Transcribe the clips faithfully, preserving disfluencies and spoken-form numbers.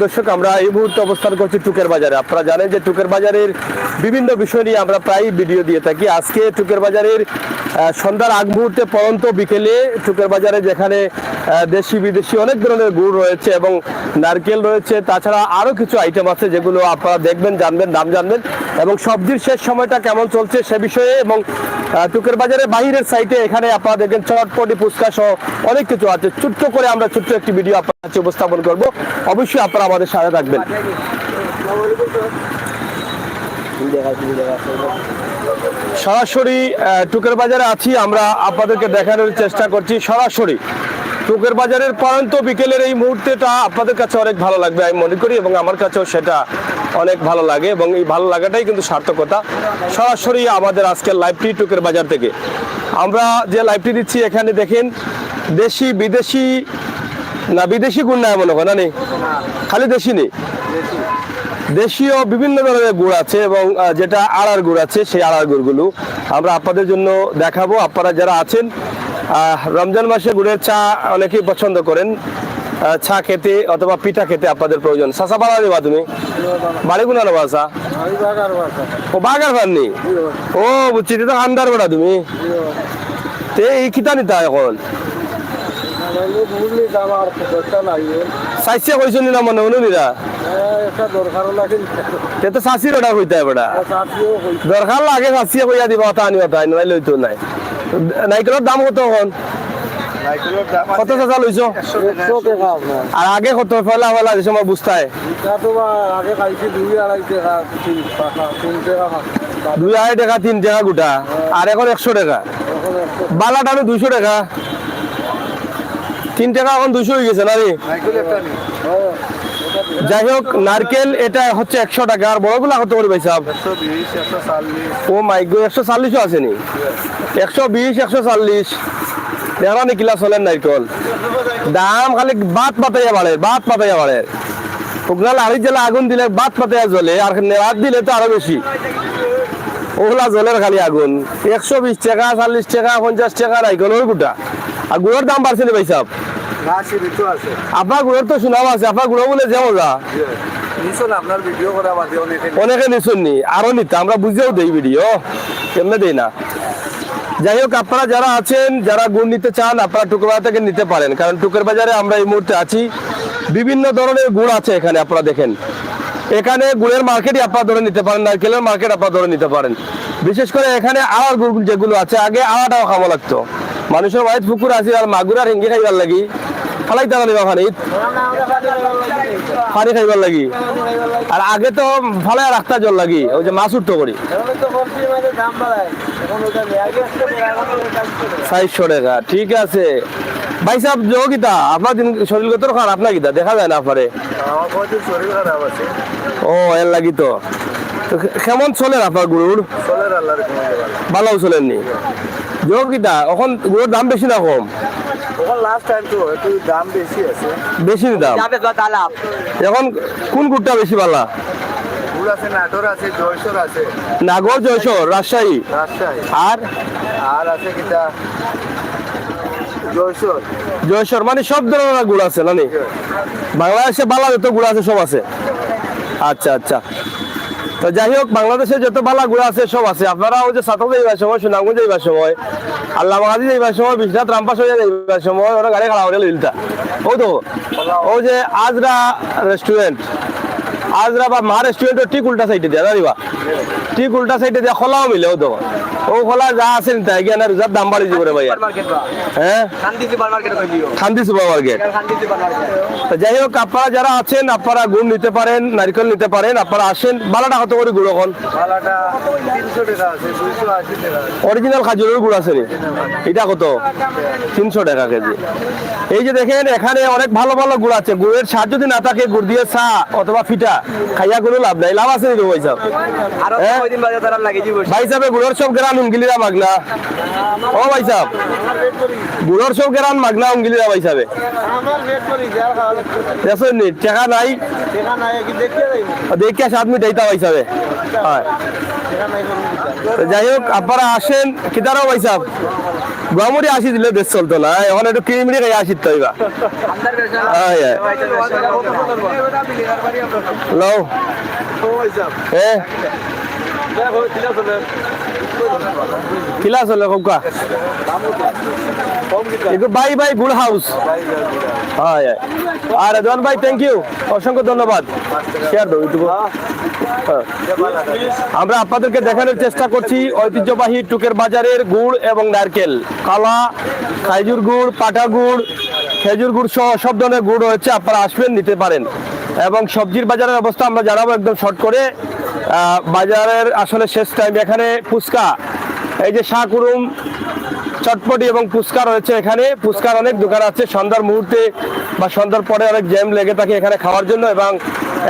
দর্শক, আমরা এই মুহূর্তে অবস্থান করছি টুকের বাজারে। আপনারা জানেন যে টুকের বাজারের বিভিন্ন বিষয় নিয়ে আমরা প্রায়ই ভিডিও দিয়ে থাকি। আজকে টুকের বাজারের, আহ, সন্ধ্যার আগ মুহূর্তে পড়ন্ত বিকেলে টুকের বাজারে যেখানে, আহ, দেশি বিদেশি অনেক ধরনের গুড় রয়েছে এবং নারকেল রয়েছে, তাছাড়া আরও কিছু আইটেম আছে যেগুলো আপনারা দেখবেন, জানবেন, দাম জানবেন এবং সবজির শেষ সময়টা কেমন চলছে সে বিষয়ে এবং, আহ, টুকের বাজারের বাইরের সাইডে এখানে আপনারা দেখবেন চটপটি, ফুচকা সহ অনেক কিছু আছে। ছোট্ট করে আমরা ছোট্ট একটি ভিডিও আপনার কাছে উপস্থাপন করব, অবশ্যই আপনারা আমাদের সাথে থাকবেন। সরাসরি, আহ, টুকের বাজারে আছি আমরা, আপনাদেরকে দেখানোর চেষ্টা করছি সরাসরি। টুকের বাজারের পড়ন্ত বিকেলের এই মুহূর্তটা আপনাদের কাছে অনেক ভালো লাগবে আমি মনে করি, এবং আমার কাছেও সেটা অনেক ভালো লাগে, এবং এই ভালো লাগাটাই কিন্তু সার্থকতা। সরাসরি আমাদের আজকের লাইভটি টুকের বাজার থেকে। আমরা যে লাইভটি দিচ্ছি এখানে দেখেন, দেশি বিদেশি, না, বিদেশি গুড় নাই মনে হয়, না নি? খালি দেশি নি? দেশীয় বিভিন্ন ধরনের গুড় আছে এবং, আহ, যেটা আড়ার গুড় আছে, সেই আড়ার গুড়গুলো আমরা আপনাদের জন্য দেখাবো। আপনারা যারা আছেন, আহ, রমজান মাসে গুড়ের চা অনেকেই পছন্দ করেন, আহ, চা খেতে অথবা পিঠা খেতে আপনাদের প্রয়োজন। চাচা, বালা দিবা তুমি? বাড়ি কোন আনো বাসা? ও, বাগার ফান্নি। ও, বুঝছি, এটা তো আন্দার বেটা তুমি। তে এই কিতা নিতা এখন? চাইছে কইছো নি না মনে হলো নিরা? তে তো চাচির অর্ডার কইতায় বেটা। দরকার লাগে চাচিয়ে কইয়া দিবা, অতা আনি অতা আনি, নাইলে অইতো নায়। নাইকলর দাম কত এখন? কত চাচা লইছো? একশো টেকা আপনার। আর আগে কত? পয়লা পয়লা যে সময় বুঝতায়। ইটা তো বা আগে খাইছি দুই আড়াই টেকা, তিন টেকা, তিন টেকা। দুই আড়াই টেকা, তিন টেকা গুটা। আর এখন একশো টেকা। এখন একশো। বালাটা আমি দুইশো টেকা। তিন টেকা এখন দুইশো অই গেছে না রে? যাই হোক, নারকেল এটা হচ্ছে একশো টেকা। আর বড়গুলা কত করি পাইছাব? একশো বিশ, একশো চল্লিশ। ও মাই গো, একশো চল্লিশও আছে নি? একশো বিশ, একশো চল্লিশ। দেখরা নি কিলা চলের নারকেল? দাম খালি বাত পাতাইয়া বাড়ের, বাত পাতাইয়া বাড়ের। হুকনা লাড়ির জ্বালা আগুন দিলে বাত পাতাইয়া জ্বলে, আর নেড়াত দিলে তো আরো বেশি। ওগুলা জ্বলের খালি আগুন। একশো বিশ টেকা, চল্লিশ টেকা, পঞ্চাশ টেকা নারকেলর গুটা। আর গুড়র দাম বাড়ছে নি ভাইছাব? না, সীমিত আছে। আপনার গুড়র তো সুনাম আছে, আপনার গুড়র বুলে যে মজা। নিছইন, আপনার ভিডিও করা বাদে অনেকে নিছইন। অনেকে নিছইন নি, আরো নিতা, আমরা বুঝিয়াউ দেই ভিডিও, এমনে দেই না। যাই হোক, আপনারা যারা আছেন, যারা গুড় নিতে চান, আপনারা টুকের বাজার থেকে নিতে পারেন, কারণ টুকের বাজারে আমরা এই মুহূর্তে আছি। বিভিন্ন ধরনের গুড় আছে এখানে, আপনারা দেখেন, এখানে গুড়ের মার্কেটই আপনারা ধরে নিতে পারেন, নারকেলের মার্কেট আপনারা ধরে নিতে পারেন। বিশেষ করে এখানে আড়ার গুড় যেগুলো আছে, আগে আড়াটাও খাওয়া লাগতো, মানুষের বাড়িত পুকুর আছিল আর মাগুর আর হিঙ্গি খাইবার লাগি ফালাইতা জানি বা পানিত, পানি খাইবার লাগি। আর আগে তো ফালাই রাখতা জল লাগি, ওই যে মাছ উঠতো করি। চাইরশো টেকা, ঠিক আছে। ভাইছাব, জো কিতা, আপনার দিন শরীর গতর খারাপ না কিতা, দেখা যায় না আপনারে। আমার কয়দিন শরীর খারাপ আছে। ও, এর লাগি তো। তো খে-, কেমন চলের আপনার গুড়? চলের আল্লাহর রহমতে ভালা। ভালাউ চলের নি? জো কিতা, এখন গুড়র দাম বেশি না কম? এখন লাস্ট টাইম তো একটু দাম বেশি আছে। বেশি নি দাম? এখন কোন গুড়টা বেশি ভালা? গুড় আছে, নাটোর আছে, জয়সর আছে। নাগর, জয়সর, রাজশাহী। রাজশাহী। আর? আর আছে কিতা? জয়সর। জয়সর, মানে সব ধরনের গুড় আছে, না নি? বাংলাদেশে ভালা যত গুড় আছে, সব আছে। আচ্ছা, আচ্ছা। তো যাই হোক, বাংলাদেশে যত ভালা গুড় আছে, সব আছে। আপনারা ওই যে ছাতক যাইবার সময়, সুনামগঞ্জ যাইবার সময়, আল্লাহ মাগাজি যাইবার সময়, বিশ্বনাথ রামপাশ হইয়া যাইবার সময়, ওরা গাড়ি খাড়া করিয়া লইলতা। ও তো, ও যে আজরা রেস্টুরেন্ট, আজরা বা মা রেস্টুরেন্টর ঠিক উল্টা সাইডে দিয়া, জানিবা? ঠিক উল্টা সাইডে দিয়া খোলাও মিলে, ও তো। ও খোলা যা আছে নিতা, এগিয়ে না, রোজার দাম বাড়ি যাইবো রে ভাই। সুপার মার্কেট বা? হ্যাঁ? শান্তি সুপার মার্কেট কই দিও। শান্তি সুপার মার্কেট। শান্তি সুপার মার্কেট। তো যাই হোক, আপনারা যারা আছেন, আপনারা গুড় নিতে পারেন, নারকেল নিতে পারেন, আপনারা আসেন। ভালাটা কত করি গুড় এখন? ভালাটা তিনশো টেকা আছে, দুইশো আশি টেকা আছে। অরিজিনাল খাজুরের গুড় আছে নি? এটা কত? তিনশো টেকা কেজি। এই যে দেখেন, এখানে অনেক ভালো ভালো গুড় আছে। গুড়ের স্বাদ যদি না থাকে, গুড় দিয়ে চা অথবা পিঠা খাইয়া কোনো লাভ নাই। লাভ আছে নি রে ভাইছাব? আরো হ্যাঁ? কয়দিন বাদে তারা লাগিয়ে দিব। ভাইছাবে, গুড়র সব গেরান উঙ্গিলিরা মাগনা। ও ভাইছাব, গুড়র সব গেরান মাগনা উঙ্গিলিরা ভাইছাবে। দেখছইন নি, টেকা নাই। দেখিয়া স্বাদ মিটাইতা ভাইছাবে। হয়। তো যাই হোক, আপনারা আসেন, কিতারাও ভাইছাব। গুয়ামুড়ি আসি দিলে দেশ চলতো না, এখন একটু কিরিমিরি খাই আসি তো ইবা। আয়, আয়। লও। এ? কিলা চলে কউক্কা? একটু বাই বাই গুড় হাউস। আয়, আয়। আর রেদওয়ান ভাই, thank you, অসংখ্য ধন্যবাদ। শেয়ার দাও ইউটিউবে। হ্যাঁ। আমরা আপনাদেরকে দেখানোর চেষ্টা করছি ঐতিহ্যবাহী টুকের বাজারের গুড় এবং নারকেল, কলা, খেজুর গুড়, পাটা গুড়, খেজুর গুড় সহ সব ধরনের গুড় রয়েছে, আপনারা আসবেন, নিতে পারেন। এবং সবজির বাজারের অবস্থা আমরা জানাবো একদম শর্ট করে। আহ, বাজারের আসলে শেষ টাইম। এখানে ফুচকা, এই যে শাহকুরুম চটপটি এবং ফুচকা রয়েছে এখানে। ফুচকার অনেক দোকান আছে, সন্ধ্যার মুহূর্তে বা সন্ধ্যার পরে অনেক জ্যাম লেগে থাকে এখানে খাওয়ার জন্য। এবং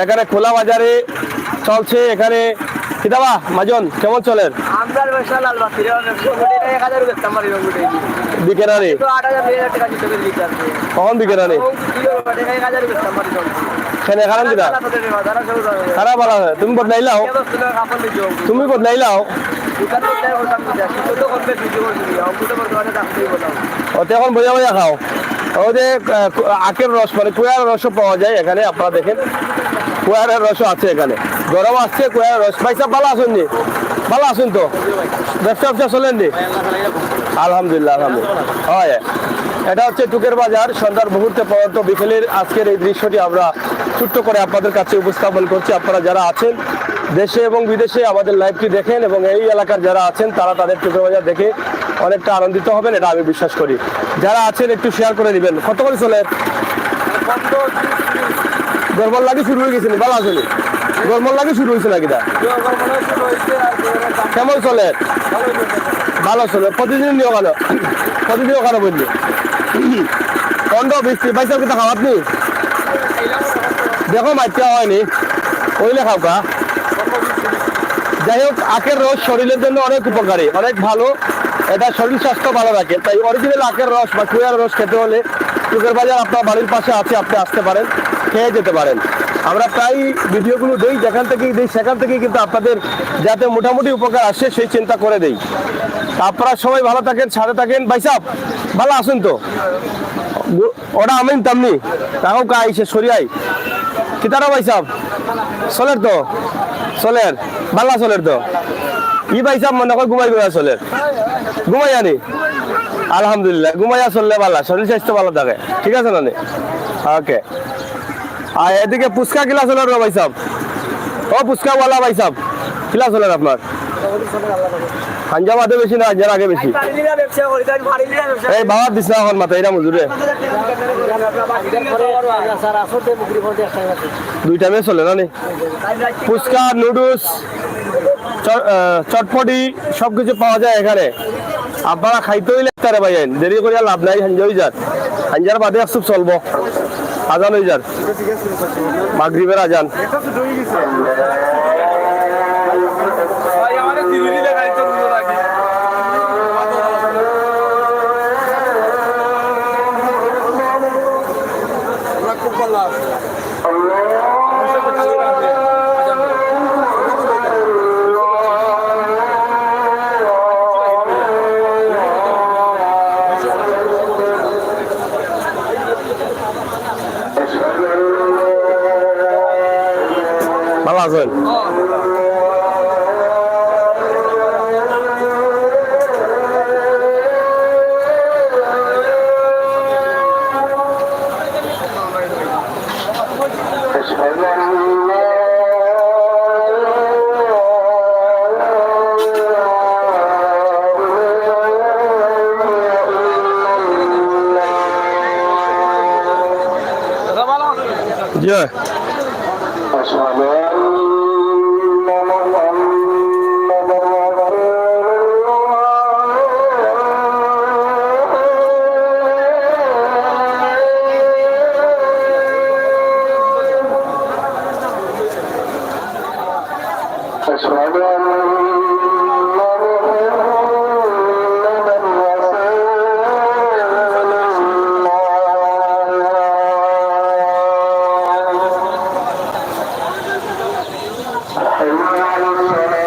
এখানে খোলা বাজারে চলছে এখানে। কিতাবা মাজন, কেমন চলের? আমরার ব্যবসা লাল বাতি রে, ব্যবসা কোটি টাকা এক হাজার বেচতাম পারি রং কোটি। বিকে না রে? তো আট হাজার, দুই হাজার টাকা দিতে হবে বিকার। কখন বিকে না রে? রং কোটি টাকা এক হাজার বেচতাম পারি রং। কেনে, কারণ কিতা? তারা তো দেবে, তারা সব যাবে। তারা ভালা অয়। তুমি বদলাইলাও। কে বদলাইলো? কাপড় নিতে হবে। তুমি বদলাইলাও। দোকান বদলাই বলতাম কি? শুধু তো করবে ভিডিও করবে, অঙ্কুতে বর্তমানে রাখতেই বললাম। ও, তো এখন বইয়া বইয়া খাও। ও যে, আহ, আখের রস, মানে কুয়ার রসও পাওয়া যায় এখানে, আপনারা দেখেন। কুয়ার রসও আছে এখানে। গরম আসছে, কুয়ার রস। ভাই সাহেব, ভালা আছইন নি? ভালা আছইন তো? ব্যবসা ব্যবসা চলের নি? আলহামদুলিল্লাহ, আলহামদুলিল্লাহ। হয়। এটা হচ্ছে টুকের বাজার, সন্ধ্যার মুহূর্তে পর্যন্ত বিকেলের আজকের এই দৃশ্যটি আমরা ছোট্ট করে আপনাদের কাছে উপস্থাপন করছি। আপনারা যারা আছেন দেশে এবং বিদেশে আমাদের লাইভটি দেখেন এবং এই এলাকার যারা আছেন তারা তাদের টুকের বাজার দেখে অনেকটা আনন্দিত হবেন, এটা আমি বিশ্বাস করি। যারা আছেন একটু শেয়ার করে দিবেন। কত করে চলের? গরমর লাগি শুরু অই গেছে নি? ভালা আছে নি? গরমর লাগি শুরু অইছে নাকি দা? কেমন চলের? ভালা চলের। প্রতিদিন নিও কেনে? প্রতিদিন ওখানে বললি। পনেরো বিশ টি। ভাই সাহেব, কিতা খাওয়াত নি? দেখো, মাইতে অয় নি। অইলে খাউক্কা। যাই হোক, আখের রস শরীরের জন্য অনেক উপকারী, অনেক ভালো। এটা শরীর স্বাস্থ্য ভালো রাখে। তাই অরিজিনাল আখের রস বা কুয়ার রস খেতে হলে টুকের বাজার আপনার বাড়ির পাশে আছে, আপনি আসতে পারেন, খেয়ে যেতে পারেন। আমরা প্রায় ভিডিওগুলো দেই, যেখান থেকেই দেই সেখান থেকেই কিন্তু আপনাদের যাতে মোটামুটি উপকার আসে সেই চিন্তা করে দেই। তা আপনারা সবাই ভালো থাকেন, সাথে থাকেন। ভাই সাহেব, ভালা আছইন তো? গু-, ওটা আমি নিতাম নি। রাখো কা আইছে, সরি আই। কিতারা ভাই সাহেব? চলের তো? চলের। ভালা চলের তো? ই ভাই সাহেব মনে কয় ঘুমাই ঘুমাই চলের। ঘুমাইয়া নি? আলহামদুলিল্লাহ, ঘুমাইয়া চললে ভালা, শরীর স্বাস্থ্য ভালো থাকে। ঠিক আছে না নি? ওকে। আর এদিকে ফুচকা কিলা চলের রে ভাই সাহেব? ও ফুচকাওয়ালা ভাই সাহেব, কিলা চলের আপনার? হাঞ্জা বাদে বেশি না, হাঞ্জার আগে বেশি? এই বাবা দিস না এখন মাথা, এরা মজুরে। দুই টাইমে চলে না নি? ফুচকা, নুডলস, চ-, আহ, চটপটি সবকিছু পাওয়া যায় এখানে। আপনারা খাইতে অইলে তারে ভাই আইন, দেরি করিয়া লাভ নাই, হাঞ্জা অই যার। হাঞ্জার বাদে এক চুপ চলবো, আজান অই যার, মাগরিবের আজান। খুব ভালা। ভালা আছইন? জি। أشهد أن محمدا رسول الله. أشهد أن محمدا رسول الله. حي على الصلاة.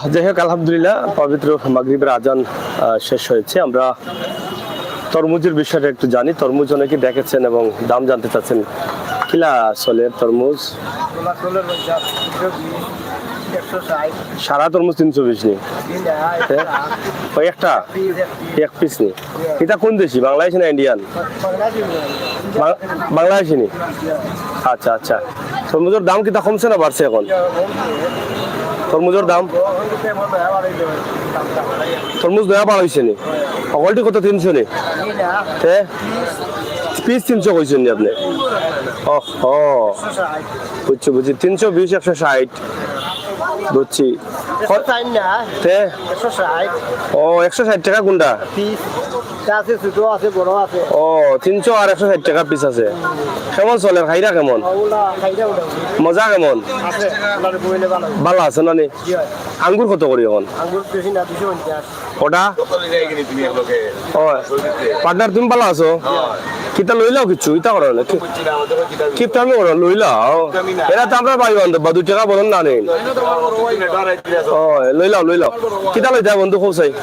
যাই হোক, আলহামদুলিল্লাহ, পবিত্র মাগরিবের আজান আহ, শেষ হয়েছে। আমরা তরমুজের বিষয়টা একটু জানি। তরমুজ অনেকে দেখেছেন এবং দাম জানতে চাচ্ছেন। কিলা চলের তরমুজ? সারা তরমুজ তিনশো বিশ নি? হ্যাঁ? ওই একটা? এক পিস নি? এটা কোন দেশি, বাংলাদেশি না ইন্ডিয়ান? বাং- বাংলাদেশি নি? আচ্ছা, আচ্ছা। তরমুজের দাম কিতা কমছে না বাড়ছে এখন? তরমুজের দাম? তরমুজ নয়া বাড়াইছে নি? অকলটি কত, তিনশো নি? তে পিস তিনশো কইছেন নি আপনি? ওহ, বুঝছি, বুঝছি। তিনশো বিশ, একশো ষাট। বুঝছি। তে? ও, একশো ষাট টাকা কোনটা? আছে, ছোট আছে, বড় আছে। ও, তিনশো আর একশো ষাট টাকা পিস আছে। কেমন চলের, খাইরা কেমন? মজা কেমন? ভালা আছে না নি? আঙ্গুর কত করি এখন? ওটা? ও, পার্টনার, তুমি ভালা আছো? কিতা লইলাও কিছু, ইতা করো না। কি- কিপটা আমি করো, লইলাও। এরা তো আমরা ভাই বান্ধব, বা দুই টাকা বলুন না নেই। ও, লইলাও, লইলাও। কিতা লইতা বন্ধু, খুব চাই।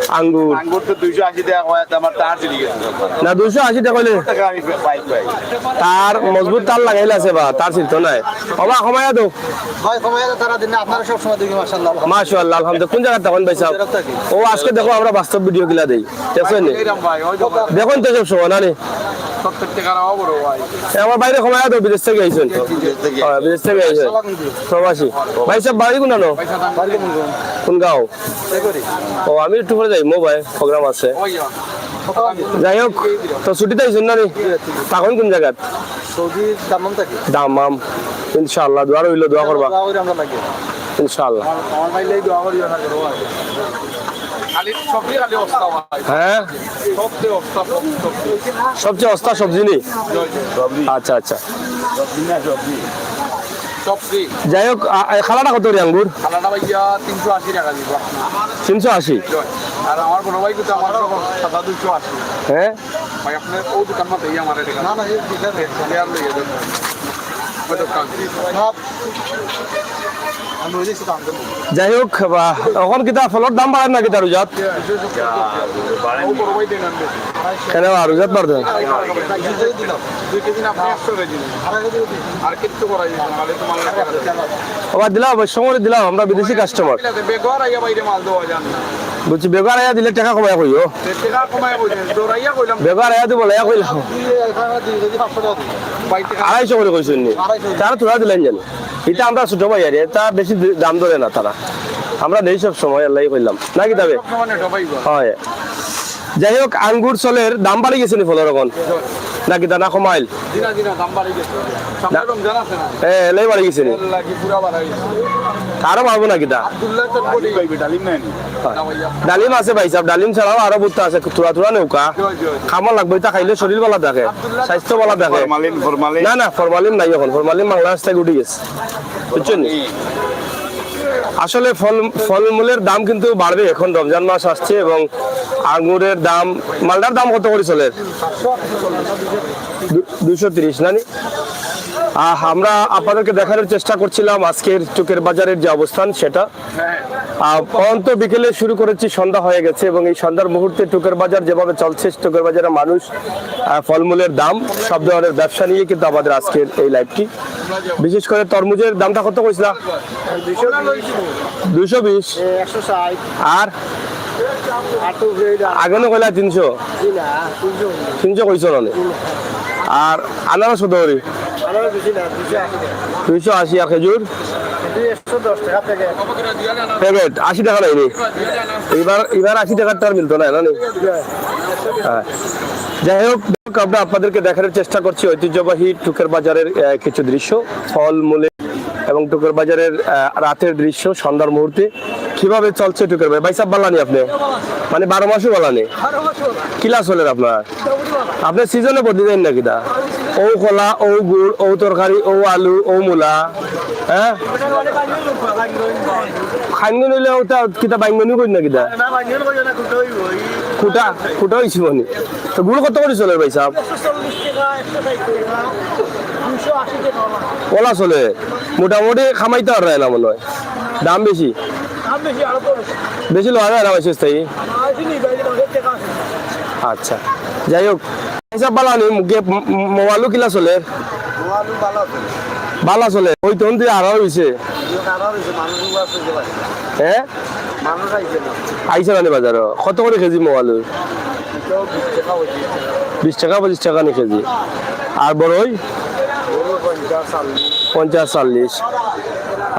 আঙ্গুর। আঙ্গুর তো দুইশো আশি টাকা কয়, আমার তার চলে গেছে। না, দুইশো আশি টাকা কইলে তার মজবুত তার লাগাইল আছে বা, তার চিন্তা নাই। ওবা, কমাইয়া দেও। ভাই, কমাইয়া দেও, তারা দিন না, আপনারা সব সময় দেখি, মাশাআল্লাহ। মাশাআল্লাহ, আলহামদুলিল্লাহ। কোন জায়গার তখন ভাই সাহেব? ও, আজকে দেখো আমরা বাস্তব ভিডিও কিলা দেই, দেখছেন নি? দেখুন তো সব সময়, না নি? এ, আমার বাইরে কমাইয়া দেও, বিদেশ থেকে আইছেন। বিদেশ থেকে। হ্যাঁ, বিদেশ থেকে আইছেন। প্রবাসী। ভাই সাহেব, বাড়ি কোন আনো? কোন গাঁও? ও, আমি একটু পরে যাই, মোবাইল প্রোগ্রাম আছে। যাই হোক, তো ছুটিতে আইছেন না নি? তখন কোন জায়গাত? সৌদি দাম্মাম থাকি। দাম্মাম। ইনশাআল্লাহ, দোয়া রইল, দোয়া করবা। দোয়া করি আমরা লাগে। ইনশাআল্লাহ। আমার, আমার ভাই লাগি দোয়া করি, না করো। খালি সবজি, খালি অস্তা ভাই। হ্যাঁ? সবচেয়ে অস্তা, সবজি, সবজি। সবচেয়ে অস্তা সবজি নি? জি, জি। আচ্ছা, আচ্ছা। সবজি না, সবজি। সবজি। যাই হোক, আ, আ, খালাটা কত করে আঙ্গুর? খালাটা ভাইয়া তিনশো আশি টাকা দিব। তিনশো আশি? জি। আর আমার বড় ভাই কিন্তু আমার সব সাদা দুইশো আশি। হ্যাঁ? ভাই, আপনার ও দোকান মতো এই আমার এটা। না, না, এই দোকান। লেয়ার লইয়া যান। ওই দোকান। যাই হোক, বা, এখন কিতা ফলর দাম বাড়ার না কিতা রোজাত? কেনে বা, রোজাত বাড়তো না? দুই কেজি না, আপনি একশো কেজি। আর কিচ্ছু করা যায় না, খালি তোমার লাগে। আবার দিলাম, অবশ্য করে দিলাম, আমরা বিদেশি কাস্টমার। বেগর আইয়া বাইরে মাল দেওয়া যায় না। বুঝছি, বেগর আইয়া দিলে টাকা কমাইয়া কইও। বেগর আইয়া দিব, লাইয়া কইলাম। আড়াইশো করে কইছইন নি? তারা থুড়া দিলাইন জানি। ইটা আমরা ছোট ভাই আরে, তা বেশি দি-, দাম ধরে না তারা। আমরা দেই সব সময়, আল্লাহ কইলাম। না কিতা বে? হয়। যাই হোক, আঙ্গুর চলের দাম বাড়ি গেছে নি ফলর এখন? না কিতা, না কমাইল? জি না, জি না, দাম বাড়ি গেছে। সামনে রমজান আছে না? এ, এলাই বাড়ি গেছে নি? এর লাগি পুরা বাড়াই গেছে। আরো বাড়বো না কিতা? আব্দুল্লাহ চটপটি। ডালিম আছে ভাই সাহেব, ডালিম ছাড়াও আরো বুঝতে আছে, থুড়া থুড়া নৌকা। খামা লাগবে, ইটা খাইলে শরীর ভালা থাকে, স্বাস্থ্য ভালা থাকে। Formalin, formalin. না, না, ফরমালিন নাই এখন, ফরমালিন বাংলাদেশ থেকে উঠি গেছে, বুঝছেন নি? আসলে ফল, ফলমূলের দাম কিন্তু বাড়বে, এখন রমজান মাস আসছে এবং আঙ্গুরের দাম, মালটার দাম কত করে চলের? দু-, দুইশো তিরিশ না নি? আহ, আমরা আপনাদেরকে দেখানোর চেষ্টা করছিলাম আজকের টুকের বাজারের যে অবস্থান সেটা। আহ, অন্ত বিকেলে শুরু করেছি, সন্ধ্যা হয়ে গেছে এবং এই সন্ধ্যার মুহূর্তে টুকের বাজার যেভাবে চলছে, টুকের বাজারে মানুষ, আহ, ফলমূলের দাম, সব ধরনের ব্যবসা নিয়ে কিন্তু আমাদের আজকের এই লাইভটি। বিশেষ করে তরমুজের দামটা কত কইছিলা? দুইশো বিশ। আর আগে না কইলা তিনশো? তিনশো কইছো না নি? আর আনারস কত করি? দুইশো আশি। আর খেজুর? প্যাকেট আশি টাকা নাই নি? এবার, এবার আশি টাকার টার মিলতো না, না নি? হ্যাঁ। যাই হোক, আমরা আপনাদেরকে দেখানোর চেষ্টা করছি ঐতিহ্যবাহী টুকের বাজারের, আহ, কিছু দৃশ্য, ফল মূলে এবং টুকের বাজারের, আহ, রাতের দৃশ্য, সন্ধ্যার মুহূর্তে কিভাবে চলছে টুকের বাজার। ভাই সাহেব, বালা নি আপনি? মানে বারো মাসও বালা নি? কিলা চলের আপনার? আপনি সিজনে বদলি দেন না কিতা? ও কলা, ও গুড়, ও তরকারি, ও আলু, ও মূলা, হ্যাঁ? খাইনগুন হইলে ওটা কিতা বাইঙ্গনি করি না কিতা? কুটা, কুটা হইছে মানে। তো গুড় কত করে চলের ভাই সাহেব? ওলা চলে, মোটামুটি খামাইতে পাররায় না মনে হয়, দাম বেশি। বেশি লওয়া যায় না বেশি স্থায়ী। আচ্ছা, যাই হোক, হিসাব বালা নি, মুখে ম-, ম-, মোবাইলও কিলা চলে? বালা চলে। ওই তখন তুই আরো হইছে। হ্যাঁ? আইছে না নি বাজারো? কত করে কেজি মোবাইল? বিশ টাকা, পঁচিশ টাকা নি কেজি। আর বড়ই? পঞ্চাশ, চল্লিশ।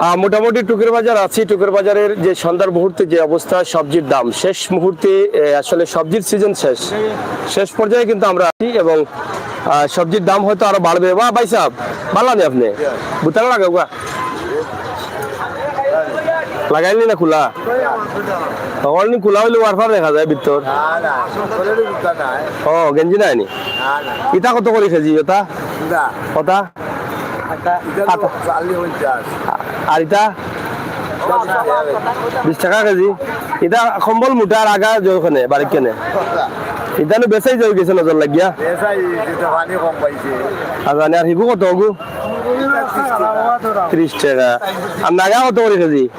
আহ, মোটামুটি টুকের বাজার আছি। টুকের বাজারের যে সন্ধ্যার মুহূর্তে যে অবস্থা, সবজির দাম শেষ মুহূর্তে, এ, আসলে সবজির সিজন শেষ, শেষ পর্যায়ে কিন্তু আমরা আছি এবং, আহ, সবজির দাম হয়তো আরো বাড়বে। বাহ, ভাই সাহেব, বালা নি আপনে? বুতারা লাগাউগা। লাগাইলি না খোলা? অকল নি খোলা অইলে ওয়ারফার দেখা যায় ভিতর। না, না, আসলে তো জুতা নাই। ও, গেঞ্জি নাই নি? না, না। ইতা কত করি কেজি ওটা? না। ওটা? এটা তো আটা। চাল্লিশ পঞ্চাশ। আর ইটা? বিশ টাকা কেজি। ইটা কম্বল মোটা আর আগা যে ওখানে, বাড়ির কেনে। ইটা নু বেচাই যাই গেছে নজর লাগিয়া। বেচাই, যেটা পানি কম পাইছে। আর জানি আর হিগু কত হগু? ত্রিশ টাকা। আর নাগা কত করি কেজি?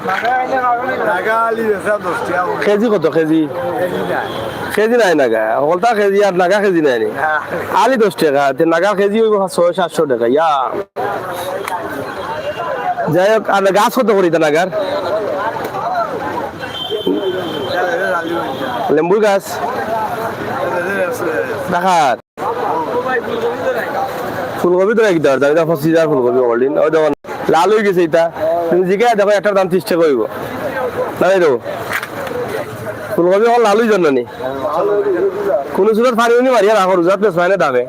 নাগা আলি বেচা দশ টাকা করে। কেজি কত কেজি? কেজি নাই। কেজি নাই নাগা। হকলতা কেজি আর নাগা কেজি নাই নি? না। আলি দশ টাকা, তে নাগা কেজি অইবো ছয় সাতশো টাকা। ইয়া। যাই হোক, আর গাছ কত করি তা নাগার? লেম্বুর গাছ? দেখার। ফুলকপি তো একদম, দাম এটা পঁচিশ হাজার ফুলকপি অকল দিন। ওই দেখো, লাল অই গেছে ইটা। তুমি জিগাই দেখো, একটার দাম ত্রিশ টাকা অইবো। না, এই দেখো। ফুলকপি অকল লাল অই যার না নি? কুনু সুরত পানি উনি মারিয়া রাখো, রোজাত বেচবায় না দামে।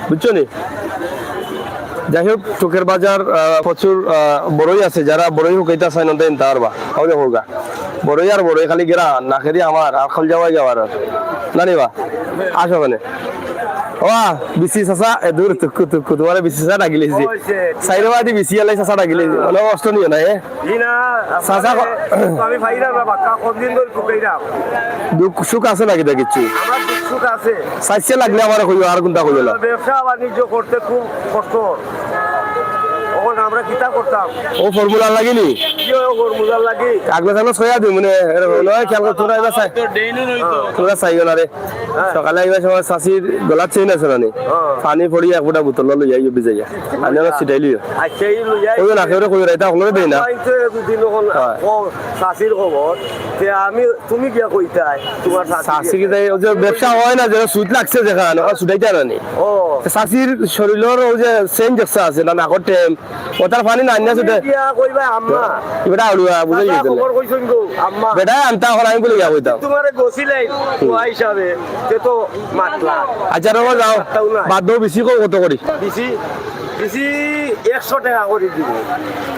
বুঝছো নি? যাই হোক, টুকের বাজার, আহ, প্রচুর, আহ, বড়ই আছে। যারা বড়ই হুকাইতা চাইন, অন্তে ইনতা পারবা। ওই দেখো গা। বড়ই আর বড়ই, খালি গেরা, না খেদি আমার, আর খালি যাওয়াই যাওয়ার আর। না নিবা? আসো মানে। ওয়া, বিসি চাচা, এ দূর, তুক্কু, তুক্কু, তোমারে বিসি চাচা ডাকিলিছি। ওই যে। সাইরে বাদি বিসি আলাই চাচা ডাকিলিছি। মানে, কষ্ট নিও না, এ? জি না, চাচা, আমি পাইলাম না, বাক্কা কতদিন ধরে হুকাইলাম। দুঃখ সুখ আছে নাকি তা কিচ্ছু? আমার দুঃখ সুখ আছে। চাইছে লাগলে আমারে কইও, আর কুনটা কইও না। ব্যবসা বাণিজ্য করতে খুব কষ্ট। অখন আমরা কিতা করতাম? ও ফর্মুলা লাগেনি? কি অয় ও ফর্মুলা লাগি? আগলা জানো ছয়া দিই, মানে, এরকম নয়, খেয়াল করতে না, এবার চাই। তোমরা চাইও না রে। হ্যাঁ। সকালে আইবার সময় চাচির গলার চেইন আছে না নি? হ্যাঁ। পানি পড়ি এক ফুটা বোতল লইয়া আইও ভিজাইয়া। আমি আমার ছিটাই লিও। আচ্ছা, এই লইয়া ওই না, কেউরে কইও না, এটা হকলরে দেই না। আমি তো দুদিন অখন হ্যাঁ। ও চাচির খবর, তে আমি, তুমি গিয়া কইতায়, তোমার চাচি চাচি কি গিয়া তাই, ওই যে ব্যবসা হয় না, যেটা সুদ লাগছে যেখান, ওখান সুদাইতে না নি? ও। চাচির শরীরর ওই যে চেইন দেখছা আছে না, নাকর টেম, ওটার পানি না আনিয়া তুমি সুদে। গিয়া কইবা, "আম্মা।" এবার আউলুয়া, বুঝাই গেছে। খবর কইছইন গো, আম্মা। বেটা আনতা এখন আমি বলে গিয়া কইতাম। তোমারে গছিলাই, তোমার হিসাবে, তে তো মাতলা। আচ্ছা, রকম যাও। তাও না। বাদ দাও, বেশি কম কত করি? বেশি, বেশি একশো টাকা করি দিব।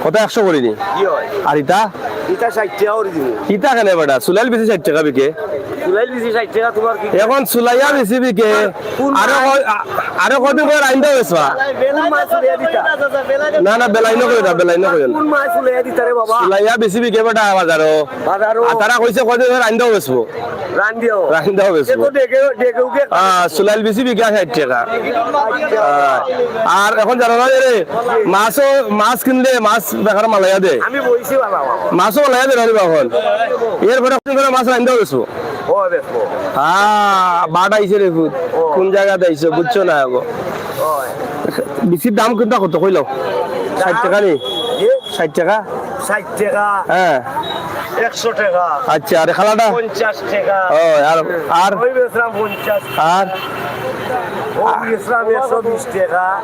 কত, একশো করি নি? কি হয়? আর ইটা? ইটা ষাইট টাকা করি দিব। ইটা কেনে বেটা? সুলাইল বেশি ষাইট টাকা বিকে। সুলাইল বেশি ষাইট টাকা, তোমার কি? এখন সুলাইয়া বেশি বিকে। কোন আরো মাছ? ক-, আ-, আরো কদিন করে রাইন্দা বেচবা। কোন মাছ সুলাইয়া দিতা? না, না, বেলাইনো কইও না, বেলাইনো কইও না। কোন মাছ সুলাইয়া দিতা রে বাবা? সুলাইয়া বেশি বিকে বেটা বাজারো। বাজারো। আর তারা কইছে কদিন করে রাইন্দা বেচবো। রান্দিও। রান্দাও বেচবো। এ তো ডেকে, ডেকে উঠে। আহ, সুলাইল বেশি বিঘা ষাইট টাকা। আহ, আর এখন জানো না রে, মাছও, মাছ কিনলে মাছ বেকার মালাইয়া দে। আমি বইছি বাবা। মাছও মালাইয়া দে না রে বাবা এখন। এরপরে এখন করে মাছ রান্দাও বেচবো। ও বেচবো। হ্যাঁ, বাট আইছে রে ফুট। ও। কোন জায়গাতে আইছে, বুঝছো না এখন? ও। বেশির দাম কোনটা কত কইলাম? ষাইট টাকা নি? জি? ষাইট টাকা? ষাইট টাকা। হ্যাঁ। একশো টাকা। আচ্ছা, আর খালাটা? পঞ্চাশ টাকা। ও, আর, আর? ওই বেচলাম পঞ্চাশ। আর? ওই বেচলাম একশো বিশ টাকা।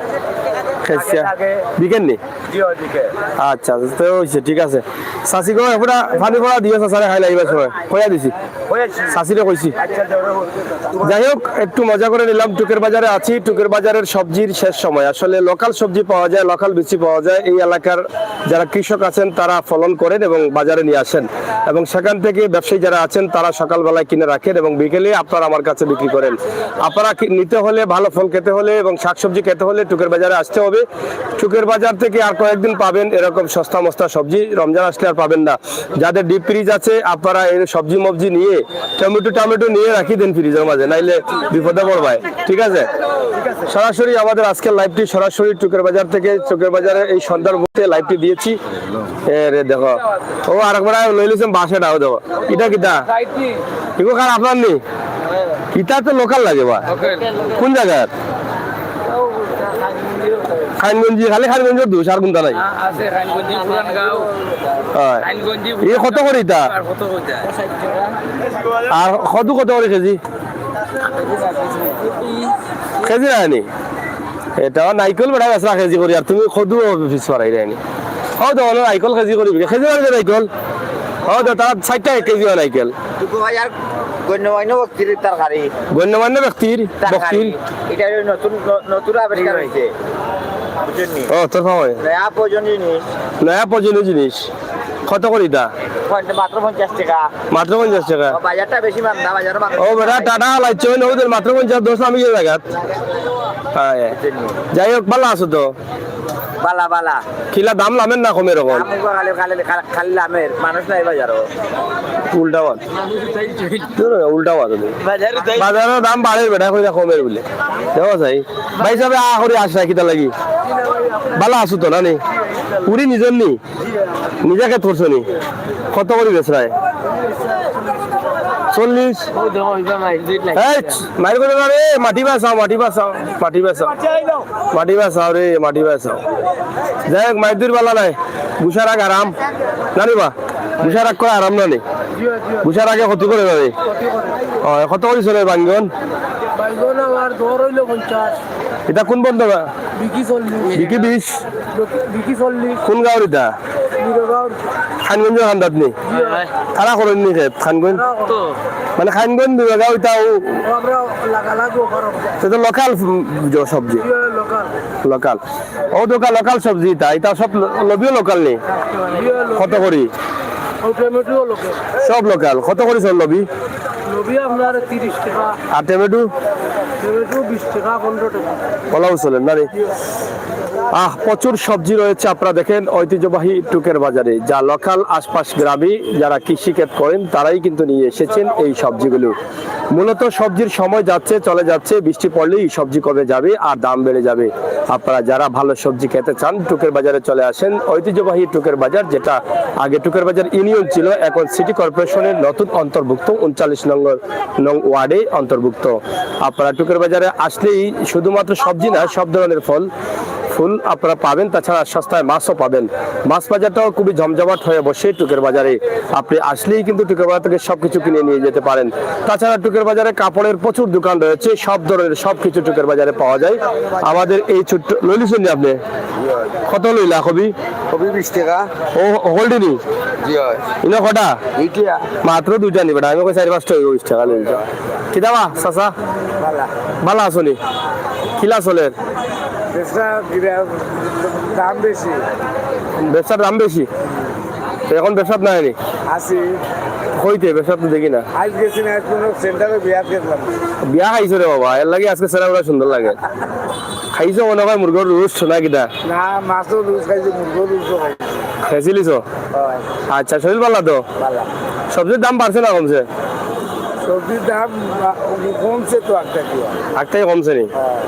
খাইছা? আগে, আগে। বিকেন নি? জি, ওই দিকে। আচ্ছা, তো হইছে, ঠিক আছে। চাচি গো, এবারে পানি পড়া দিও, চাচারে খাইলা এইবার সময়। কইয়া দিছি। হয়েছে। চাচিরে কইছি। আচ্ছা, ধরো, তোমার যাই হোক, একটু মজা করে নিলাম, টুকের বাজারে আছি, টুকের বাজারের সবজির শেষ সময়। আসলে লোকাল সবজি পাওয়া যায়, লোকাল বিচি পাওয়া যায়। এই এলাকার যারা কৃষক আছেন, তারা ফলন করেন এবং বাজারে নিয়ে আসেন, এবং সেখান থেকে ব্যবসায়ী যারা আছেন, তারা সকালবেলায় কিনে রাখেন এবং বিকেলে আপনারা আমার কাছে বিক্রি করেন। আপনারা কি-, নিতে হলে, ভালো ফল খেতে হলে এবং শাকসবজি খেতে হলে টুকের বাজারে আসতে হবে। টুকের বাজার থেকে আর কয়েকদিন পাবেন এরকম সস্তা মস্তা সবজি, রমজান আসলে আর পাবেন না। যাদের ডিপ ফ্রিজ আছে, আপনারা এই সবজি মবজি নিয়ে, টমেটো টমেটো নিয়ে রাখি দেন ফ্রিজের মাঝে, নাইলে বিপদে পড়বায়। ঠিক আছে, সরাসরি আমাদের আজকের লাইভটি সরাসরি টুকের বাজার থেকে, টুকের বাজারে এই সন্ধ্যার মুহূর্তে লাইভটি দিয়েছি। এ রে দেখো, ও আরেকবার লই লিছেন বাসে ডাও দেখো। এটা কিতা? ইগো কার আপনার নি? ইটা তো লোকাল লাগে বা? কোন জায়গার? খাইনগঞ্জি, খালি খাইনগঞ্জের দুষ, আর কোনটা নাই? আছে খাইনগঞ্জি, পুরান গাঁও। হয়। খাইনগঞ্জি, এই কত করে ইটা? আর কত করে ইটা? আর কদু কত করে কেজি? কেজি নায়নি? এটা নাইকল বেটা বেচরা কেজি করি, আর তুমি কদু পিস পারাই নায়নি? ও তো হলো নাইকল কেজি করি, কেজি নায়নি নাইকল? ও তো তার ষাট টাকা এক কেজি হয় নাইকল। টুকু ভাই আর গণ্যমান্য ব্যক্তির তরকারি। গণ্যমান্য ব্যক্তির, তরকারি। ব্যক্তির। এটা হলো নতুন, ন-, নতুন আবিষ্কার হয়েছে। বুঝছেন নি? ও, তোর সময়। নয়া প্রয়োজনীয় জিনিস। নয়া প্রয়োজনীয় জিনিস। কত করি ইটা? পঞ্চ-, মাত্র পঞ্চাশ টাকা। মাত্র পঞ্চাশ টাকা? ও, বাজারটা বেশি মান্দা, বাজারও মাত্র ও, বেটা, টাটা হালাইছে, ওই নবীদের মাত্র পঞ্চাশ, দশ আমি গিয়ে জায়গা। হ্যাঁ, হ্যাঁ। বুঝছেন নি? যাই হোক, ভালা আছো তো? বালা, বালা। কিলা দাম লামের না কমের এখন? দাম খালি, খালি, খালি, খালি লামের, মানুষ নাই বাজারও। উল্টা বাত। উল্টা বাত। বাজারও দাম বাড়ের বেটা, কইরা কমের বলে। দেখো চাই। ভাই সাহেব, আ করি আসরা কিতা লাগি? বালা আছো তো না নি? পুরি নিজর নি? নিজে খেত করছো নি? কত করি বেচরায়? চল্লিশ? এই, মাইর করে না রে, মাটি বাঁচাও, মাটি বাঁচাও, মাটি বাঁচাও। মাটি বাঁচাও রে, মাটি বাঁচাও। যাই হোক, মাইর দুই বালা নাই। গুসারাগ আরাম। না রে বা? গুসারাগ করে আরাম না নি? গুসারাগে ক্ষতি করে না নি? ও, কত করি চলে বাইঙ্গন? বাইঙ্গন আমার দর হইল পঞ্চাশ। এটা কোন বন্ধ বা? বিকি চল্লিশ। বিকি বিশ। বিকি চল্লিশ। কোন গাঁওর এটা? মিরগাঁওর। খানগঞ্জর খান্দাত নি? জি, হয়। তারা করেন নি খেত, খানগঞ্জ? তারা করে। তো। মানে খানগঞ্জ, মিরগাঁও, এটাও? আমরা লাগালাগি ওখানে। এটা তো লোকাল, উম, জ-, সবজি? জি, হয়, লোকাল। লোকাল। ও দোকান লোকাল সবজি, এটা, এটা সব ল-, লবিও লোকাল নি? জি, হয়, লোকাল। কত করি? ও টমেটো লোকাল। সব লোকাল। কত করি চল লবি? লবি আপনার তিরিশ টাকা। আর টমেটো? টমেটো বিশ টাকা, পনেরো টাকা। ওলাও চলেন না রে? আহ, প্রচুর সবজি রয়েছে। আপনারা দেখেন ঐতিহ্যবাহী টুকের বাজারে, যা লোকাল আশপাশ গ্রামে যারা কৃষি ক্ষেত করেন, তারাই কিন্তু নিয়ে এসেছেন এই সবজিগুলো। মূলত সবজির সময় যাচ্ছে, চলে যাচ্ছে, বৃষ্টি পড়লেই সবজি কমে যাবে আর দাম বেড়ে যাবে। আপনারা যারা ভালো সবজি খেতে চান, টুকের বাজারে চলে আসেন। ঐতিহ্যবাহী টুকের বাজার, যেটা আগে টুকের বাজার ইউনিয়ন ছিল, এখন সিটি কর্পোরেশনের নতুন অন্তর্ভুক্ত, ঊনচল্লিশ নম্বর নং ওয়ার্ডে অন্তর্ভুক্ত। আপনারা টুকের বাজারে আসলেই শুধুমাত্র সবজি না, সব ধরনের ফল, ফুল আপনারা পাবেন, তাছাড়া সস্তায় মাছও পাবেন। মাছ বাজারটাও খুবই জমজমাট হয়ে বসে টুকের বাজারে। আপনি আসলেই কিন্তু টুকের বাজার থেকে সবকিছু কিনে নিয়ে যেতে পারেন। তাছাড়া টুকের বাজারে কাপড়ের প্রচুর দোকান রয়েছে, সব ধরনের সবকিছু টুকের বাজারে পাওয়া যায়। আমাদের এই ছোট্ট, লইলিছেন নি আপনি? কত লইলা কবি? কবি বিশ টাকা। ও, হকলটি নি? জি হয়। ইনো কটা? দুইটা। মাত্র দুইটা নি বেটা, আমি কই চারি পাঁচটা হইব বিশ টাকা লইলিছ। কিতা বা, চাচা? বালা। বালা আছো নি? কিলা চলের? ব্যবসা গিরা-, দাম বেশি। ব্যবসার দাম বেশি? তো এখন ব্যবসাত নাই নি? আছি। কইতে ব্যবসাত তো দেখি না। আজ গেছি না, আজ কোনো সেন্টারে বিয়াত গেছিলাম। বিয়া খাইছো রে বাবা, এর লাগি আজকে চেহারা সুন্দর লাগে। খাইছো মনে হয় মুরগর রোস্ট না কিতা? না, মাছও রোস্ট খাইছি, মুরগর রোস্টও খাইছি। খাইছিলি তো? হয়। আচ্ছা, শরীর ভালা তো? ভালা। সবজির দাম বাড়ছে না কমছে? সবজির দাম বা-, কমছে তো একটা কি। একটাই কমছে নি? হ্যাঁ।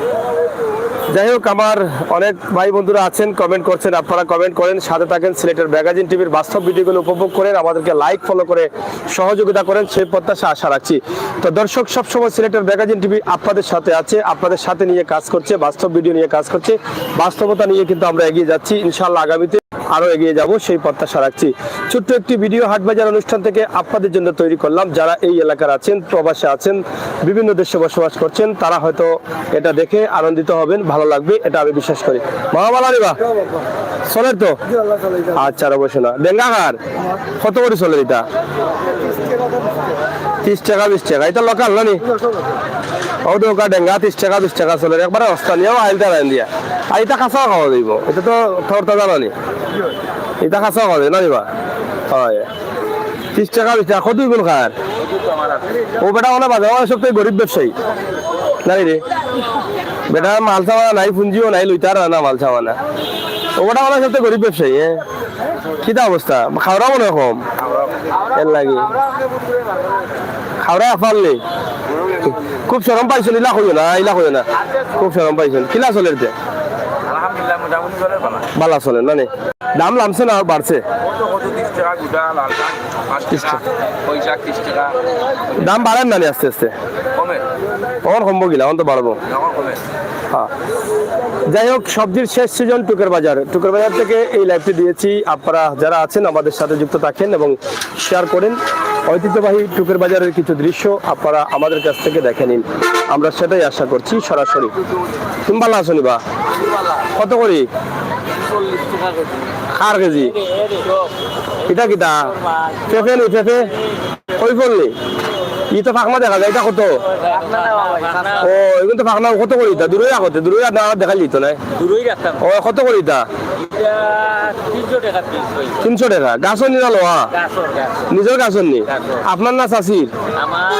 যাই হোক, আমার অনেক ভাই বন্ধুরা আছেন, কমেন্ট করছেন, আপনারা কমেন্ট করেন, সাথে থাকেন, সিলেটের ম্যাগাজিন টিভির বাস্তব ভিডিওগুলো উপভোগ করেন, আমাদেরকে লাইক ফলো করে সহযোগিতা করেন, সেই প্রত্যাশা আশা রাখছি। তো দর্শক, সবসময় সিলেটের ম্যাগাজিন টিভি আপনাদের সাথে আছে, আপনাদের সাথে নিয়ে কাজ করছে, বাস্তব ভিডিও নিয়ে কাজ করছে, বাস্তবতা নিয়ে কিন্তু আমরা এগিয়ে যাচ্ছি। ইনশাআল্লাহ আগামীতে আরও এগিয়ে যাব, সেই প্রত্যাশা রাখছি। ছোট্ট একটি ভিডিও হাটবাজার অনুষ্ঠান থেকে আপনাদের জন্য তৈরি করলাম। যারা এই এলাকার আছেন, প্রবাসে আছেন, বিভিন্ন দেশে বসবাস করছেন, তারা হয়তো এটা দেখে আনন্দিত হবেন, ভালো লাগবে, এটা আমি বিশ্বাস করি। মামা বালা রে বা? চলের তো? আচ্ছা, আর অবশ্য না। ডেঙ্গা কার? কত করি চলের এটা? তিরিশ টাকা, বিশ টাকা। এটা লোকাল না নি? ও তো ওকা ডেঙ্গা, তিরিশ টাকা, বিশ টাকা চলের। একবারে স্থানীয় আইল তারা দিয়া। আর এটা কাঁচা খাওয়া যাইব। এটা তো তরতাজা না নি? ইটা খাসা খাওয়া যায় না রে বা? হয়। ত্রিশ টেকা, বিশ টেকা, কত অইবো খার? ও বেটা, অলা বাজার, অলা সবচেয়ে গরিব ব্যবসায়ী। না রে? বেটা, মাল সামানা নাই, পুঞ্জিও নাই, লইতারা না মাল সামানা। ও বেটা, অলা সবচেয়ে গরিব ব্যবসায়ী, হ্যাঁ? কিতা অবস্থা? খাওরা মনে হয় কম। এর লাগি। খাওরা এফাল নেই। খুব শরম পাইছইন, ইলা কইও না, ইলা কইও না। খুব শরম পাইছইন। কিলা চলের তে? আলহামদুলিল্লাহ, মোটামুটি চলের বালা। বালা চলের, না নি? দাম লামছে না বাড়ছে? কত, কত ত্রিশ টেকা গুটা, লাল শাক পাঁচ টেকা, পুঁই শাক ত্রিশ টেকা। দাম বাড়ের না নি আস্তে আস্তে? কমে। অখন কমবো কিলা, অখন তো বাড়বো। অখন কমে। হ্যাঁ। যাই হোক, সবজির শেষ সিজন টুকের বাজার। টুকের বাজার থেকে এই লাইভটি দিয়েছি। আপনারা যারা আছেন আমাদের সাথে যুক্ত থাকেন এবং শেয়ার করেন। ঐতিহ্যবাহী টুকের বাজারের কিছু দৃশ্য আপনারা আমাদের কাছ থেকে দেখে নিন, আমরা সেটাই আশা করছি সরাসরি। তুমি বালা আছো নি বা? কত করি? চল্লিশ টেকা কেজি। কার কেজি? এটা কিতা? পেঁপে নি, পেঁপে? কই ফল নি? ই তো ফাকনা দেখা যায়, এটা কত? ও, এগুন তো ফাকনা, কত করি ইতা? দূরই রাখো তে, দূরই রাখ, না দেখাইলি তো নাই। দূরই রাখতাম। ও, কত করি ইতা? এটা তিনশো টেকা পিস অইছে। তিনশো টেকা? গাছর নি না লওয়া? গাছর, গাছর। নিজর গাছর নি? গাছর। আপনার না চাচির? আমার।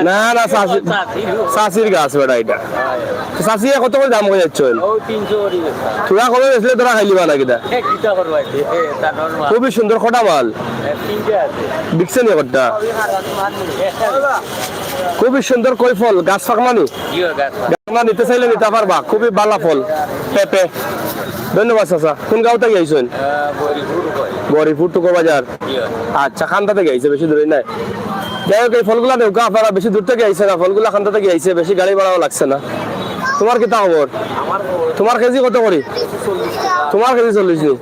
না, না, চাচির। চাচির। চাচির গাছ বেটা এটা। হয়। চাচিয়ে কত করি দাম কই যাচ্ছইন? ও তিনশো করি গেছে। থুড়া কমে বেচলে তোরা খাইলিবা না কিতা? এ, কিতা করবা এতে? এ, তা নরমাল। খুবই সুন্দর কটা মাল। এ, তিনটে আছে। বিকছে নি কটা? একটা খুবই সুন্দর কই ফল, গাছ ফাকনা নি? জি, ওই গাছ ফাকনা। গাছ ফাকনা নিতে চাইলে নিতে পারবা, খুবই বালা ফল। পেঁপে। ধন্যবাদ চাচা। কোন গাঁও থাকি আইছইন? আহ, গরিপুর কই। গরিপুর টুকো বাজার। জি, ওই। আচ্ছা, কান্তা থাকি আইছে, বেশি দূরে নাই। যাই হোক, এই ফলগুলা নেউক্কা, আপনারা বেশি দূর থাকি আইছে না, ফলগুলা কান্তা থাকি আইছে, বেশি গাড়ি ভাড়াও লাগছে না। তোমার কিতা খবর? আমার খবর। তোমার কেজি কত করি? চল্লিশ টেকা। তোমার কেজি চল্লিশ নি?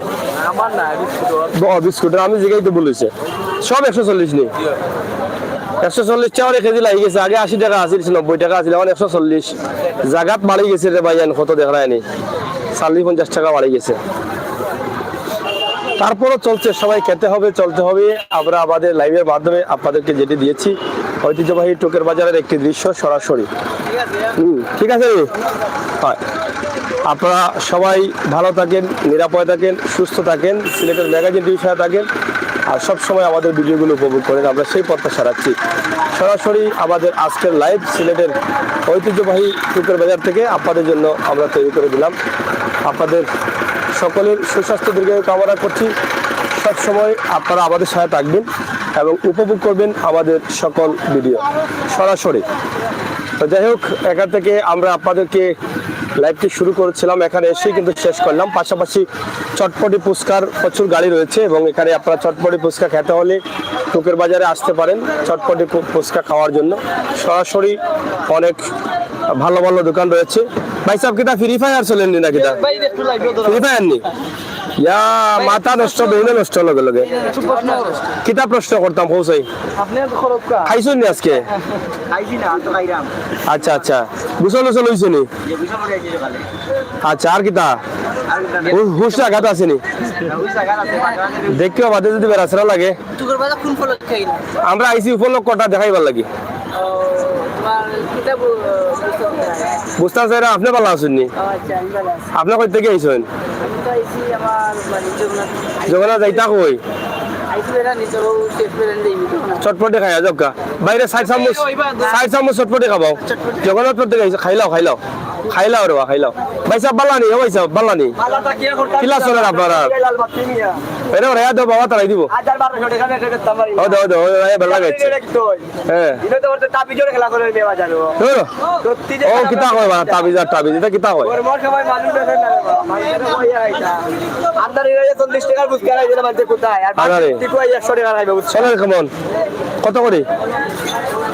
আমার না, বিস্কুট। ব-, বিস্কুটের, আমি জিগাইতে ভুল অইছে। সব একশো চল্লিশ নি? জি। একশো চল্লিশ টেকা করি কেজি লাগি গেছে। আগে আশি টেকা আছিল, নব্বই টেকা আছিল, এখন একশো চল্লিশ। জাগাত বাড়ি গেছে রে ভাই, আমি কত দেখরায়নি। চল্লিশ পঞ্চাশ টেকা বাড়ি গেছে। তারপরও চলছে, সবাই খেতে হবে, চলতে হবে। আমরা আমাদের লাইভের মাধ্যমে আপনাদেরকে যেটি দিয়েছি, ঐতিহ্যবাহী টুকের বাজারের একটি দৃশ্য সরাসরি। হুম, ঠিক আছে? হয়। আপনারা সবাই ভালো থাকেন, নিরাপদে থাকেন, সুস্থ থাকেন, সিলেটের ম্যাগাজিন টিভির সাথে থাকেন, আর সব সময় আমাদের ভিডিওগুলো উপভোগ করেন, আমরা সেই প্রত্যাশা রাখছি। সরাসরি আমাদের আজকের লাইভ সিলেটের ঐতিহ্যবাহী টুকের বাজার থেকে আপনাদের জন্য আমরা তৈরি করে দিলাম। আপনাদের সকলের সুস্বাস্থ্য দীর্ঘায়ু কামনা করছি। সব সময় আপনারা আমাদের সাথে থাকবেন এবং উপভোগ করবেন আমাদের সকল ভিডিও সরাসরি। তো যাই হোক, এখান থেকে আমরা আপনাদেরকে লাইভটি শুরু করেছিলাম, এখানে এসেই কিন্তু শেষ করলাম। পাশাপাশি চটপটি ফুচকার প্রচুর গাড়ি রয়েছে এবং এখানে আপনারা চটপটি ফুচকা খেতে হলে টুকের বাজারে আসতে পারেন চটপটি ফু-, ফুচকা খাওয়ার জন্য। সরাসরি অনেক ভালো ভালো দোকান রয়েছে। ভাই সাহেব, কিতা ফ্রি ফায়ার চলেননি না কিতা? ভাই, একটু লাইভে ধরো। ফ্রি ফায়ার নি? ইয়া, মাথা নষ্ট, বেইনে নষ্ট লগে লগে। একটু প্রশ্ন। কিতা প্রশ্ন করতাম, কও চাই? আপনি তো খরচ কা? খাইছইন নি আজকে? খাইছি না, আর তো খাইলাম। আচ্ছা, আচ্ছা। গোসল গোসল হইছে নি? যে গোসল করে আইছি সকালে। আচ্ছা, আর কিতা? আর কিতা? হু-, হুশ জাগাত আছে নি? হুশ জাগাত আছে, মাঝে মাঝে। দেখিও বাদে যদি বেড়াছেড়া লাগে। টুকের বাজার কোন ফলক খাই না? আমরা আইছি উপলক্ষ কটা দেখাইবার লাগি। ও, তোমার কিতা বু-, বুঝতে চাই না, আপনি ভালো আছেন নি? ও, আচ্ছা, আমি ভালো আছি। আপনি কই থেকে আইছেন? আমি তো আইছি আমার বাড়ি জগন্নাথ। জগন্নাথ যাইতা কই? আইছি বেড়া, নিজের বউ শেষ বেড়া নেই, জগন্নাথ। চটপটি খাইয়া যাউক্কা। বাইরে ষাট চামচ, ওই বা-, ষাট চামচ চটপটি খাবাও। চটপটি। জগন্নাথপুর থেকে আইছে, খাইলাও, খাইলাও। খাইলাও রে বা, খাইলাও। ভাই সাহেব, বালা নি, ও ভাই সাহেব, বালা নি? বালা তা কি আর করতে কিলা চলের আপনার? লাল বাতি নিয়া। এরে ওরে, দো বাবা, তারাই দিব। হাজার বারোশো টাকা বেচে করতাম পারি না। ও, দো, দো, ও, ভাই, ভালো লাগছে। এটা কি তো? হ্যাঁ। এটা তো ওর তো তাবিজের খেলা করে নিয়ে বাজানো। ধরো। সত্যি যে ও, খেলা কিতা করে কয় বা, তাবিজ আর তাবিজ, এটা কিতা কয়? ওর মোর সময় মানুষ দেখে না রে বাবা। মানুষ দেখে কই আর এটা। আমদানি হয়ে চল্লিশ টাকার ফুচকা খাইছে না, মানছে কোথায়? আর আরে। বাকি টিকু আই একশো টাকা খাইবে, বুঝছো? চলেন, কেমন? কত করি?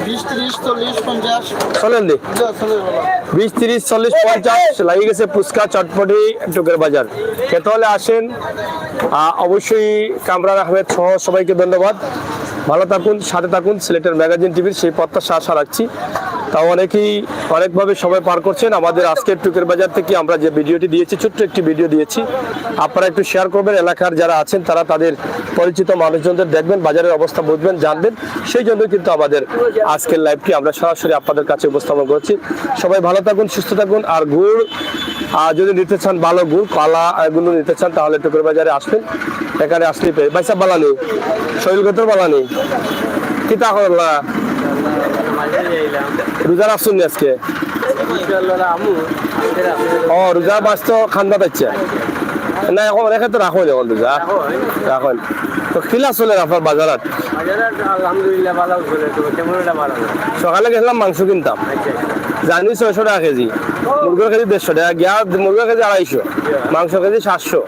বিশ, ত্রিশ, চল্লিশ, পঞ্চাশ। চলেন দি। যা, চলে ভালো। বিশ, ত্রিশ, চল্লিশ, পঞ্চাশ লাগি গেছে ফুচকা, চটপটি, টুকের বাজার। খেতে হলে আসেন। আহ, অবশ্যই কামরান আহমেদ সহ সবাইকে ধন্যবাদ। ভালো থাকুন, সাথে থাকুন সিলেটের ম্যাগাজিন টিভির, সেই প্রত্যাশা আশা রাখছি। তা অনেকেই অনেকভাবে সময় পার করছেন। আমাদের আজকের টুকের বাজার থেকে আমরা যে ভিডিওটি দিয়েছি, ছোট্ট একটি ভিডিও দিয়েছি, আপনারা একটু শেয়ার করবেন। এলাকার যারা আছেন, তারা তাদের পরিচিত মানুষজনদের দেখবেন, বাজারের অবস্থা বুঝবেন, জানবেন। সেই জন্য কিন্তু আমাদের আজকের লাইভটি আমরা সরাসরি আপনাদের কাছে উপস্থাপন করছি। সবাই ভালো থাকুন, সুস্থ থাকুন। আর গুড়, আহ, যদি নিতে চান, ভালো গুড়, কালা, এগুলো নিতে চান, তাহলে টুকের বাজারে আসবেন। এখানে আসলে পেয়ে, ভাই সাহেব, বালা নি? শরীর গতর বালা নি? কিতা করলা? রোজা রাখছুন নি আজকে? ও, রোজা মাস তো খান্দা পাচ্ছে না, এখন রেখে তো রাখো নি এখন রোজা। রাখো নি। তো কিলা চলে আপনার বাজার হাট? বাজার হাট আলহামদুলিল্লাহ ভালো চলে, তো তেমন একটা ভালো না। সকালে গেছিলাম মাংস কিনতাম, আচ্ছা। জানি ছয়শো টাকা কেজি, মুরগির কেজি দেড়শো টাকা, গিয়া মুরগির কেজি আড়াইশো, মাংস কেজি সাতশো।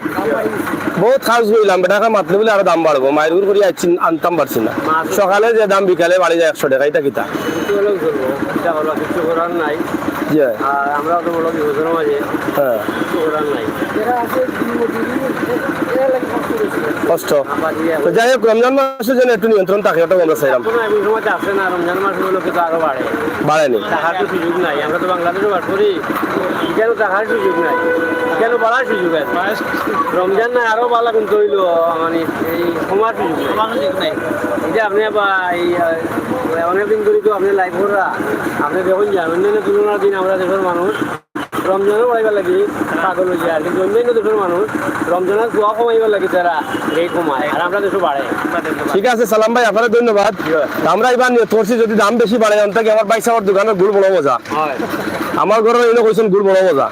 বহুত খরচ করলাম, বেটাকে মাতলে বলে আরো দাম বাড়বো, মাইর গুড় করি আইছি, আনতাম পারছি না। সকালে যে দাম, বিকালে বাড়ি যায় একশো টাকা, এটা কিতা? কিছু করার নাই। জি। আর আমরা তো বড় বিপদের মাঝে। হ্যাঁ। কিছু করার নাই। কষ্ট। তো যাই হোক, রমজান মাসে যেন একটু নিয়ন্ত্রণ থাকে, ওটাও আমরা চাইলাম। কোনো এমন সময় আসে না, রমজান মাস উপলক্ষে তো আরো বাড়ে। বাড়েনি। থাকার তো সুযোগ নাই, আমরা তো বাংলাদেশে বাস করি, এখানে থাকার সুযোগ নাই, এখানে বাড়ার সুযোগ আছে। রমজান না আরো বালা কিন্তু হইলো, মানে এই কমার সুযোগ নাই। কমার সুযোগ নাই। এটা আপনি আবার এই, আহ, অনেকদিন ধরে তো আপনি লাইভ করা, আপনি দেখুন যে অন্যান্য তুলনার দিন আমরা দেশের মানুষ রমজানও বাড়াইবার লাগি পাগল হয়ে যায়, কিন্তু অন্যান্য দেশের মানুষ রমজানের দোয়া কমাইবার লাগি তারা রেট কমায়, আর আমরা দেশে বাড়ে। ঠিক আছে সালাম ভাই, আপনারে ধন্যবাদ। আমরা এবার নিয়ত করছি যদি দাম বেশি বাড়ে, অন্তত আমার ভাই সাহেবর দোকানের গুড় বড় মজা। আমার ঘরে এনে কইছেন গুড় বড় মজা।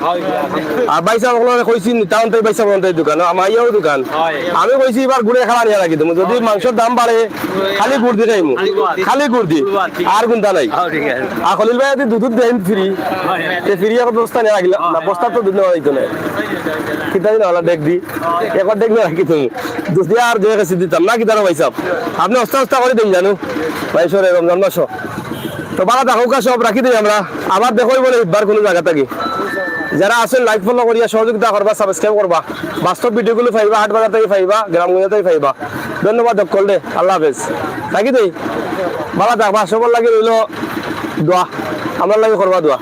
আর ভাই সাহেব অকলরে কইছি নিতা অন্তত ভাই সাহেব অন্তত দোকান, আমার ইয়াও দোকান। আমি কইছি এবার গুড়ে খাওয়া নিয়ে রাখি তুমি, যদি মাংসর দাম বাড়ে খালি গুড় দি খাইমু, খালি গুড় দি, আর কোনটা নাই। আর খলিল ভাই যদি দুধ দেন ফ্রি, তে ফ্রি এখন বস্তা নিয়ে রাখিলাম না, বস্তা তো দুধ নেওয়া যাইতো না। কিতা দিন হলা ডেক দি, একবার ডেক নিয়ে রাখি তুমি, দুধ দিয়ে আর দুই কেজি দিতাম না, কিতা রে ভাই সাহেব? আপনি হস্তা হস্তা করে দিন জানো ভাই, সরে রমজান মাস। তো বালা থাকউক্কা সব, রাখি দেই আমরা। আবার দেখা অইবো না ইবার কোনো জাগা থাকি। যারা আছেন লাইক ফলো করিয়া সহযোগিতা করবা, সাবস্ক্রাইব করবা। বাস্তব ভিডিওগুলো পাইবা, হাট বাজার থাকি পাইবা, গ্রামগঞ্জ থাকি পাইবা। ধন্যবাদ হকলরে, আল্লাহ হাফেজ। রাখি দেই, বালা থাকবা, সবার লাগি রইলো দোয়া, আমরার লাগি করবা দোয়া।